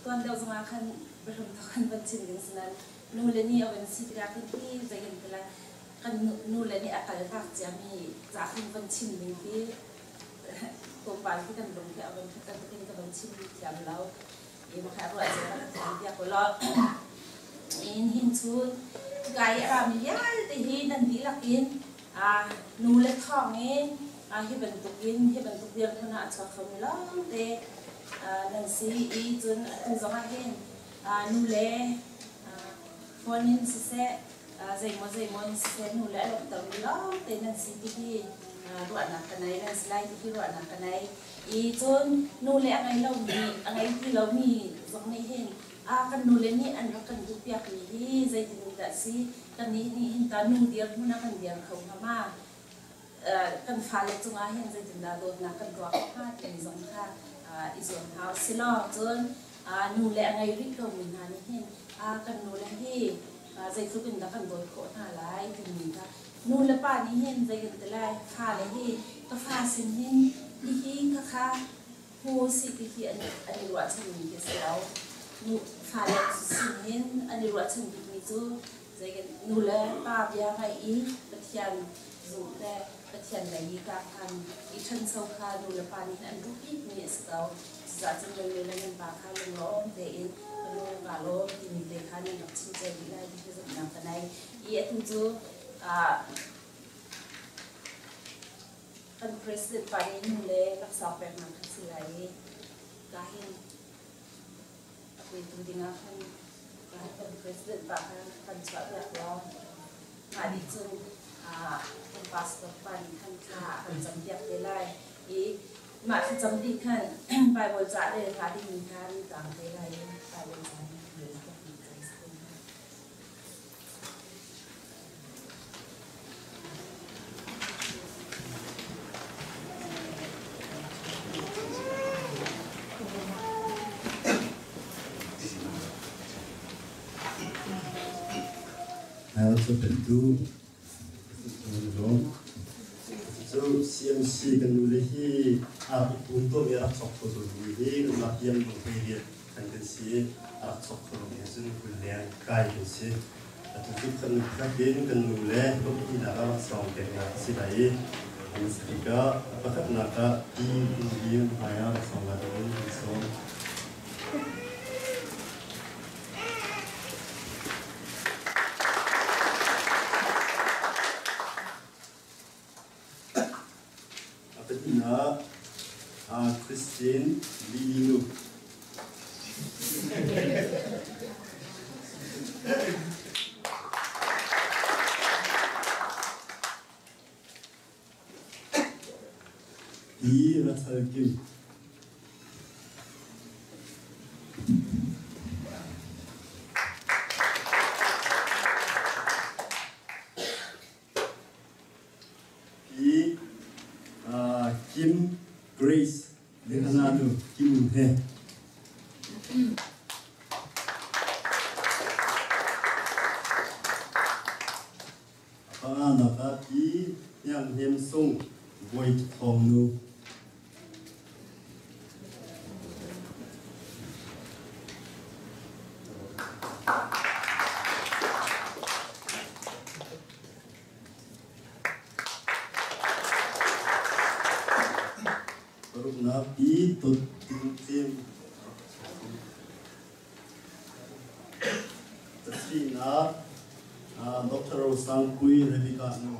Tuan deuh zongah khan biahram thawk kan van chim ding si nain nu le ni a van si tikah khin hi zei kan ti lai kan nu le nih a kal tak ciami ca khin van chim ding khi tlawmpal khi kan lung khi a van khat in ka van chim thiam lo. I makha ruah cu ka rak thiam piak ulaw in hin chun hika i a rami vialte hi nan dihlak in nu le thawng in hi bantuk in hi bantuk dirhmun ah a chuak khomi lawngte nan si i cun atu zongah hin nu le phone in siseh zeimaw zeimaw in siseh nu le a lawmhtermi lawngte nan si ti hi ruahnak ka nei nan si lai ti hi ruahnak ka nei i cun nu le a ngei lomi a ngei ti lomi zong nih hin a kan nu le nih an rak kan duhpiakmi hi zeitin dah si kan nih nih hin ta nu dirhmun ah kan dir kho hnga ma kan fale cungah hin zeitindah dawtnak kan tuah hnga timi zong kha i zuam hna usih law cun nu le a ngei rih lomi hna nih hin kan nu le hi zeitluk in dah kan dawt khawh hna lai timi kha nu le pa nih hin zei kan ti lai fale hi ka fa sin hin hihi khakha hmu si ti hi an i ruahchanmi khi a si lo. Nu fale sin hin an i ruahchan bikmi cu zei kan nu le pa bia ngaih i Pathian zumh le Pathian lei i kar khan i ṭhancho kha nu le pa nih an duh bikmi a si ko. Cucaah cun nan nu le nan pa kha lunglawm tein ka nu kaa lawm timi te kha nan rak chim cio dih lai ti hi zumhnak ka nei. I atu cu kan president pa nih nu le laksawng peknak kha si lai i ka hin a petu dingah khan kan president pa kha kan chuahpiak law mah nih cun kan pastor pa nih khan thla a kan campiak te lai i mah thlacam dih khan Bible ca rel hnga dingmi kha an tang te lai i Bible ca nih rel piak dih kan si te hnga. Cu cu CMC kan nu le hi a pum to mi rak chok kho tu mi hi kan mah pian bang thei riat kan kan si a rak chok kho mi cun kul leng kai kan si. Atu cu kan khatin kan nu le lawmhpinak ah laksawng peknak a si lai i an si tikah pakhatnak ah ti in hmai ah laksawng la ding in kan sawm. A pahnihnak ah Christine Lilinu. Hi Rachel Kim. Hi Kim Grace Leonardo Kim he. Panganak ah Pi Hniang Hnem Sung Bawi Thawng Nu. Paruknak Pi Tut Tin Tlem. Pasarihnak Dr. Rosangpui Rebecca Nu.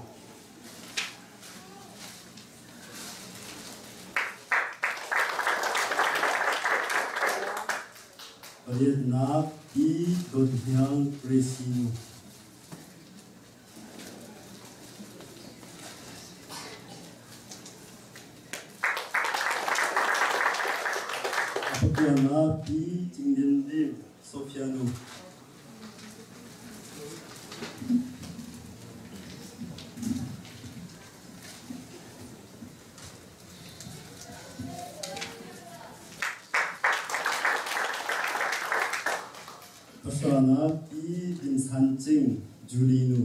Pariatnak Pi Dawt Hniang Gracie Nu. Pakuanak Pi Cing Lian Lim Sofia Nu. Pasana Pi Din San Cing Julie Nu.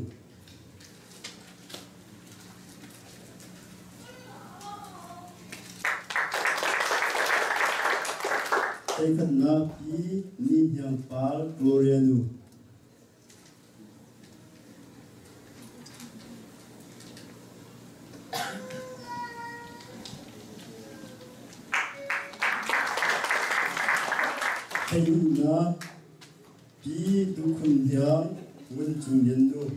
Hleikhatnak Pi Ni Hniang Par Gloria Nu. Hleihnak Pi Tukhum Hniang Ngun Cung Lian Nu.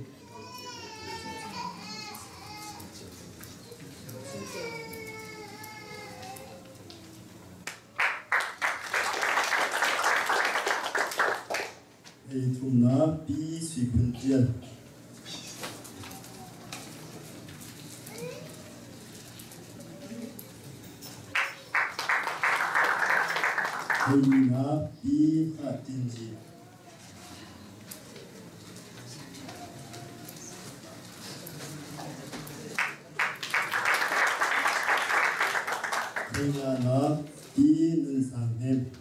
Hleithumnak Pi Sui Phun Tial. Hleilinak Pi Hngah Tin Zi. Hleinanak Pi Nun Sang Hnem.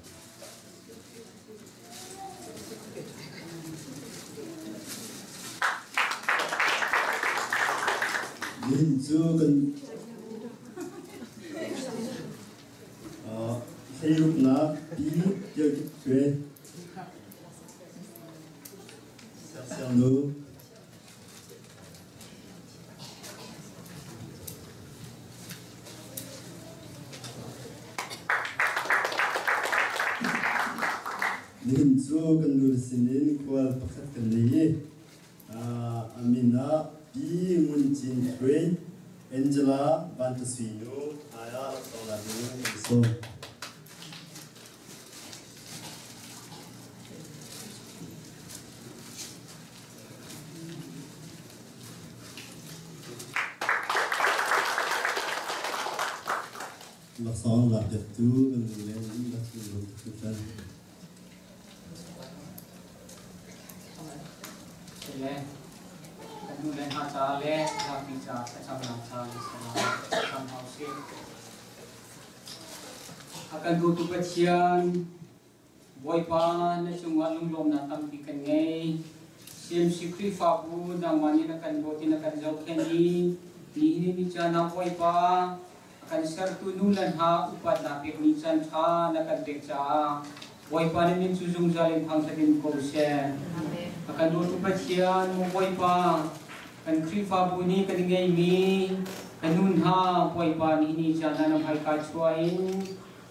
Nihin cu kan hleiruknak pi Tialkip Kue Siangnu Nihin cu kan nu sinin khual pakhat kan nei i a min ah Pi Ngun Cin Thluai Angela Vantasui nu hmai ah rak tong la ding kan sawm. Laksawng lakpiaktu kan nu le dihlak lunglawm tuk hringhran. Le kan nu le hna ca le zapi ca thlacamnak ca le salam cam hau sih. A kan dawtu Pathian, Bawipa na cungah lunglawmnak tampi kan ngei. CMC Khrihfabu nangmah nih na kan dawt i na kan zohkhenh i nihin ni caan ah Bawipa a kan sertu nu le hna upatnak pekmi caan ṭha na kan pek caah Bawipa na min cu zungzal in thangṭhat in ko seh. A kan dawtu Pathian, maw Bawipa, kan Khrihfabu nih kan ngeimi kan nu hna Bawipa nihin ni caan ah na hmaika chuah in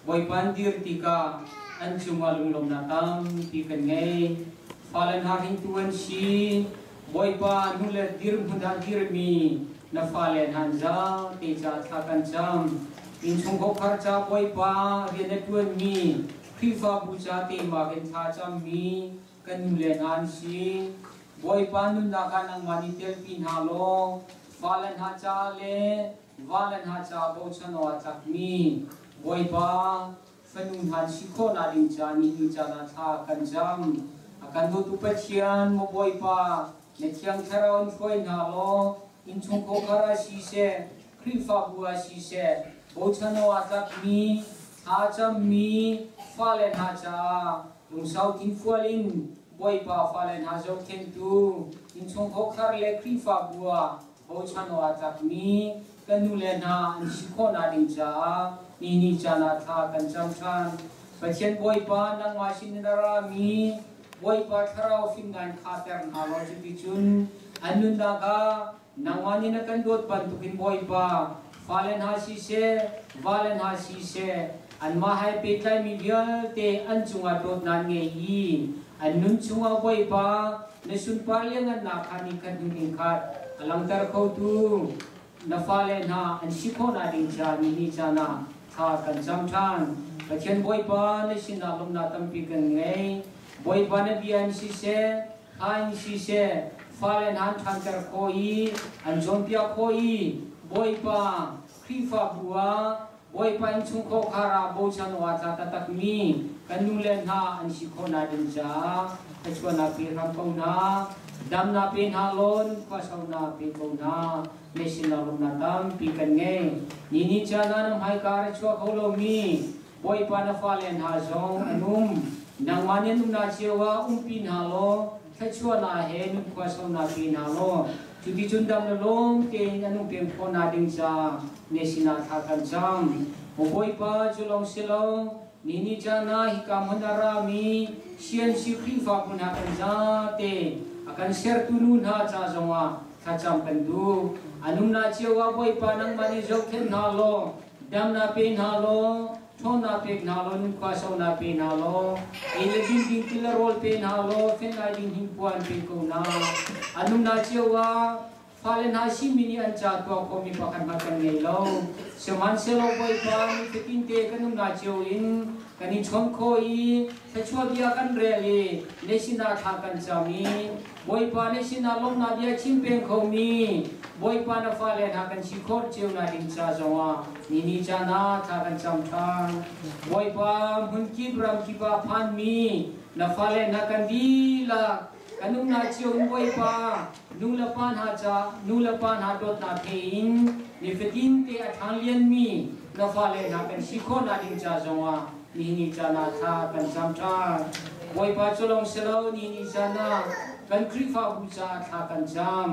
Bawipa an dir tikah an cungah lunglawmhnak tampi kan ngei. Fale hna hringtu an si. Bawipa nu le dirhmun ah dirmi na fale hna an zapi caah thla kan cam. Innchungkhar khar ca Bawipa rian a ṭuanmi, Khrihfabu ca teimah in thla cammi kan nu le hna an si. Bawipa nunnak ah nangmah nih telpi hna law fale hna caah le vale hna caah bochan awk aa tlakmi Bawipa fanu hna si khawhnak ding ca nihin caan ah thla kan cam. A kan dawtu Pathian, maw Bawipa, na Thiang Thlarau in hruai hna law innchungkhar ah siseh, Khrihfabu ah siseh, bochan awk aa tlakmi, thla cammi fale hna caah lungsau thinfual in Bawipa fale hna zohkhenhtu, innchungkhar le Khrihfabu ah bochan awk aa tlakmi kan nule hna an si khawhnak ding caah ni ni caan ah thla kan cam ṭhan. Pathian Bawipa nangmah sin in a rami Bawipa thlarau fimnak in khahter hna law cuticun an nunnak ah nangmah nih na kan dawt bantukin Bawipa fale hna siseh, vale hna siseh, anmah he pehtlaimi vialte an cungah dawtnak an ngei i an nun chungah Bawipa na sunpar lianngannak kha nikhat hnu nikhat a langhter khotu na fale hna an si khawhnak ding ca nihin caan ah thla kan cam ṭhan. Pathian Bawipa na sinah lawmhnak tampi kan ngei. Bawipa na bia in siseh, thla in siseh, fale hna an ṭhanter khawh i an cawnpiak khawh i Bawipa Khrihfabu ah Bawipa innchungkhar khar ah bochan awk aa tla taktakmi kan nule hna an si khawhnak ding caah thluachuahnak pe hram ko hna. Damnak pe hna lawn, khuasaunak pe ko hna. Meisinnak lawmhnak tampi kan ngei. Ni ni caan ah na hmaika a chuah kho lomi Bawipa na fale hna zong an um. Nangmah nih an umnak cio ah umpi hna law thluachuahnak he nun khuasaunak pe hna law cuticun dam le lawm tein an um peng khawhnak ding caah na sinah thla kan cam. Maw Bawipa, cu lawng si lo, Ni ni caan ah hika hmun a rami CNC Khrihfabu hna kan zate a kan sertu nu hna ca zongah thlacam kan duh. An umnak cio ah Bawipa nangmah nih zohkhenh hna law damnak pe hna law ṭhawnnak pek hna law nunkhua saunak pe hna law ei le din ding ti le rawl pe hna law fenh-ai ding hingpuan pe ko hna. An umnak cio ah Fale hna simi nih an ca tuah khawhmi pakhat hmanh kan ngei lo. Sihmanhsehlaw Bawipa nifatin te kan umnak cio in kan i chawn khawh i thluachuah bia kan rel i na sinah thla kan cam i Bawipa na sinah lawmhnak bia chim peng khomi Bawipa na fale hna kan si khawh cio na ding ca zongah ni ni caan ah thla kan cam ṭhan. Bawipa hmunkip ramkip ah phanmi na fale hna kan dihlak kan umnak cio in Bawipa nu le pa hna ca nu le pa hna dawtnak he in nifatin te a ṭhang lianmi na fale hna kan si khawhnak ding ca zongah nihin ni caan ah thla kan cam ṭhan. Bawipa cu lawng si lo nihin ni caan ah kan Khrihfabu caah thla kan cam.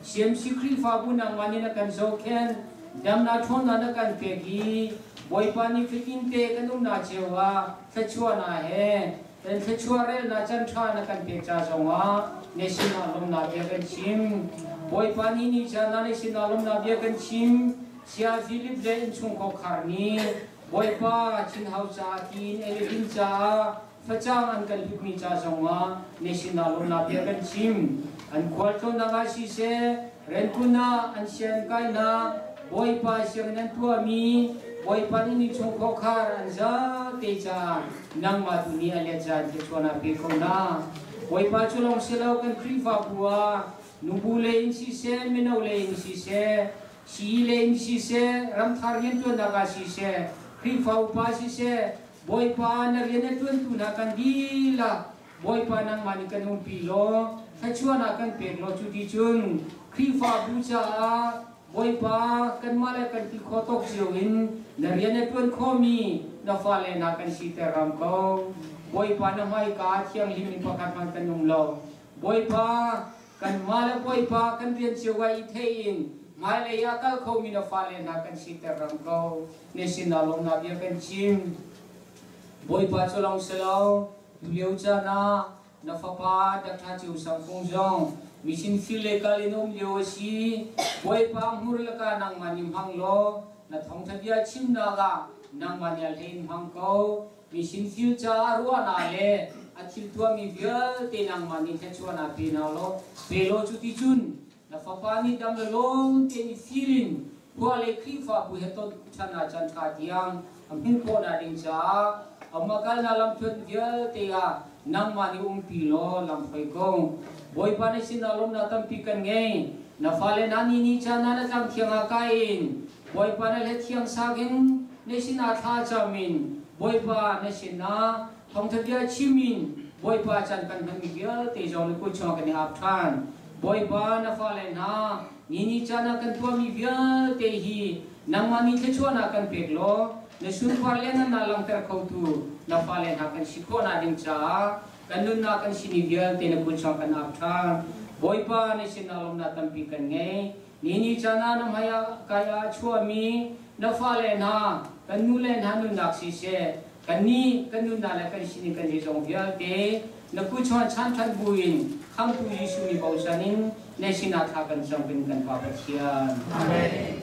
CMC Khrihfabu nangmah nih na kan zohkhenh, damnak ṭhawnnak na kan pek i Bawipa nifatin te kan umnak cio ah thluachuahnak he Kan thluachuah relnak can ṭha na kan pek ca zongah na sinah lawmnak bia kan chim. Bawipa nih ni caan ah na sinah lawmnak bia kan chim. Saya Philip le innchungkhar khar nih Bawipa Chinhau caah tiin Elihim caah facang an kan hlutmi ca zongah na sinah lawmnak bia kan chim. An khualtlawnnak ah siseh, Rentkun ah an sian kainak Bawipa sianginn an tuahmi Bawipa nih ni chung khawkhar an zate caah nangmah tu nih a let zan te chuan ah pe ko na. Bawipa cu lawng si lo kan Khrihfabu ah nubu lei in siseh, mino lei in siseh, sii lei in siseh, ramthar riantuannak ah siseh, Khrihfa upa siseh, Bawipa na rian a tuantu hna kan dihlak Bawipa nangmah nih kan umpi law thluachuahnak kan pek law cu ti cun Khrihfabu caah Bawipa kanmah le kan ti khawh tawk cio in na rian a ṭuan khawhmi na fale hna kan siter ram ko. Bawipa na hmaika thianghlim in pakhat hmanh kan um lo. Bawipa kanmah le Bawipa kan rian cio ah i thei in hmailei ah kal khomi na fale hna kan siter ram ko. Na sinah lawmnak bia kan chim. Bawipa cu lawng si lo, tulio caan ah na fapa Dr. Ceu Sang Fung zong mission field le kal in um lio a si. Bawipa hmur le ka nangmah nih hmang law na thawngtha bia chimnak ah nangmah nih a hlei in hmang ko. Mission field caah ruahnak le a thil tuahmi vialte nangmah nih thluachuahnak pe hna law pe law cu ti cun Na fapa nih dam le lawng tein i fil in khua le Khrihfabu he ton ṭhan ah caan ṭha tiang a hmuh khawhnak ding caah amah kalnak lamthluan vialte ah nangmah nih umpi law lam hruai ko. Bawipa na sinah lawmhnak tampi kan ngei. Na fale hna nih ni caan ah na tlang thiang ah kai in Bawipa na hle thiang sak in na sinah thla cam in Bawipa na sinah thawngṭha bia chim in Bawipa caan kan hmanmi vialte zong na kut chungah kan i ap ṭhan. Bawipa na fale hna ni ni caan ah kan tuahmi vialte hi nangmah nih thluachuahnak kan pek law na sunpar le ngannak langhter khotu na fale hna kan si khawhnak ding caah kan nunnak kan sini vialte na kut chungah kan ap ṭhan. Bawipa na sinah lawmhnak tampi kan ngei. Ni ni caan ah na hmai ah kai ah chuahmi na fale hna kan nule hna nunnak siseh kannih kan nunnak le kan sining kan zeizong vialte na kut chungah chan ṭhan buin khamtu Jesuh mi bochan in na sinah thla kan cam kan kan Pa Pathian. Amen.